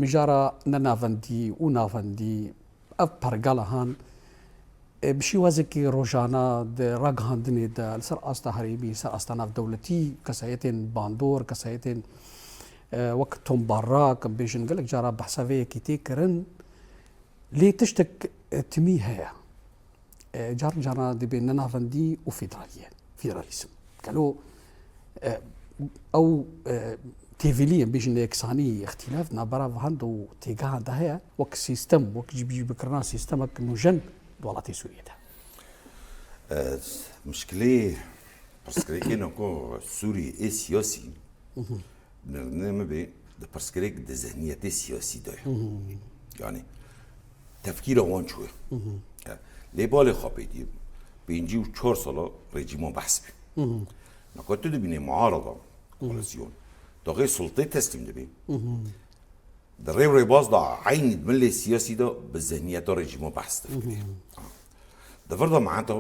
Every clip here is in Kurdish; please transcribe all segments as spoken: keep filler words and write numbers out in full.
Mijara nenavendî û navendî, ev pergala han, e, bi şîwazekî rojana di ragihandinê de li ser asta herêmî, li ser asta navdewletî, kesayetên bandor, kesayetên, e, wek tombarrak, bêjin gelek cara behsa vê yekî tê kirin. Lê tiştek, e, timî heye. E, carin carna dibê nenavendî û federaliye, federalîzm. Gelo, e, ew, e, têvilî, em bêjin yeksanî, îxtîlaf navbera van de û têgehan de heye, wek sîstem, wek cîbicîbikirina sîstemek nûjen di welatê Sûriyê de? E, mişkilê pirsgirêkê ne ku Sûriyê ê siyasî, nirnê min bê di pirsgirêk di zihniyetê siyasî de ye. Yani tefkîra wan çûye. E, lê balê xwe pê dî, pêncî û çar sala rejîma behs bî. Naka tu dibînê muarada, koalîsyon, daxê sultê teslîm dibî. Di rêw rêbaz de eynî di milê siyasî de bi zihniyeta rejîma behs difikirê. Di vir de me heta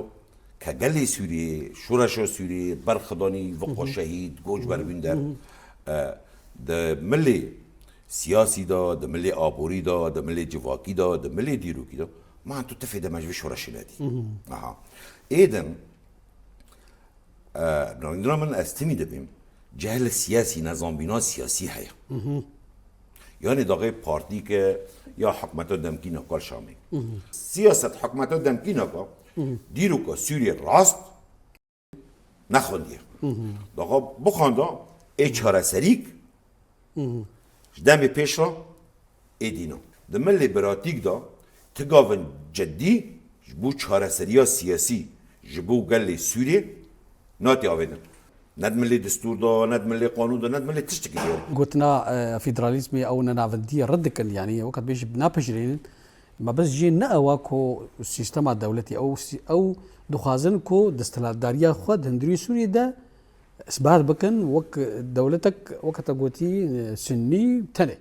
ke gelê Sûriyê, şoreşa Sûriyê, berxidanî, vixwe şehîd, goç berbîn der. E, di milê siyasî de, di milê aborî de, di milê civakî de, di milê dîrokî de, me heta tifê de me ji vê şoreşê nedî. Aha. Êdin, e, navîndina min ez timî dibîm, cehl siyasî, nezanbîna siyasî heye. Yani daxê partîke ya hikmeta demkî naka li Şamê. Siyaset hikmeta demkî naka, dîroka Sûriyê rast nexwendiye. Daxa bixwenda ê çareserîk ji demê pêş re ê dîna. Di milê biratîk de ti gavin cidî ji bo çareseriya siyasî ji bo gelê Sûriyê natê avêtin. Ne di milê destûr de, ne di milê qanûn de, ne di milê tiştekî dî. Gotina, e, federalîzmê ew nenavendiyê red dikin, yanî weka dibêjî napejirînin. Mebest jê ne ew e ku sîstema dewletê, ew sî-, ew dixwazin ku desthilatdariya xwe di hundirî Sûriyê de isbat bikin wek dewletek, weke te gotî, e, sunnî tenê.